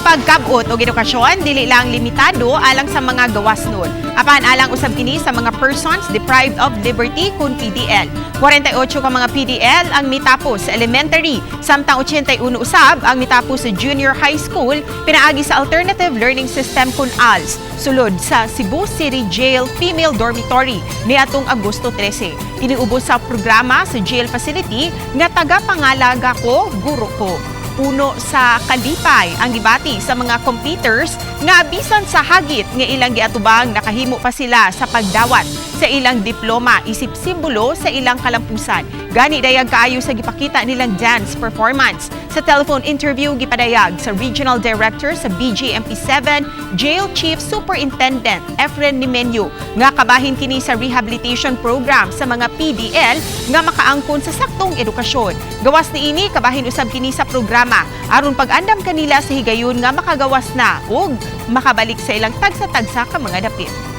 Pagkabot og edukasyon dili lang limitado alang sa mga gawasnon. Apan alang usab kini sa mga persons deprived of liberty kun PDL. 48 ka mga PDL ang mitapos sa elementary, samtang 81 usab ang mitapos sa junior high school pinaagi sa Alternative Learning System kun ALS sulod sa Cebu City Jail Female Dormitory niadtong Agosto 13. Kini ubos sa programa sa jail facility nga taga-pangalaga ko, guro ko. Puno sa kalipay ang gibati sa mga completers nga bisan sa hagit nga ilang giatubang, nakahimo pa sila sa pagdawat sa ilang diploma isip simbolo sa ilang kalampusan. Gani dayag kaayo sa gipakita nilang dance performance. Sa telephone interview, gipadayag sa Regional Director sa BJMP 7, Jail Chief Superintendent Efren Nimenyo, nga kabahin kini sa rehabilitation program sa mga PDL nga makaangkon sa saktong edukasyon. Gawas niini, kabahin usab kini sa programa aron pag-andam kanila sa higayon nga makagawas na ug makabalik sa ilang tagsa-tagsa ka mga dapit.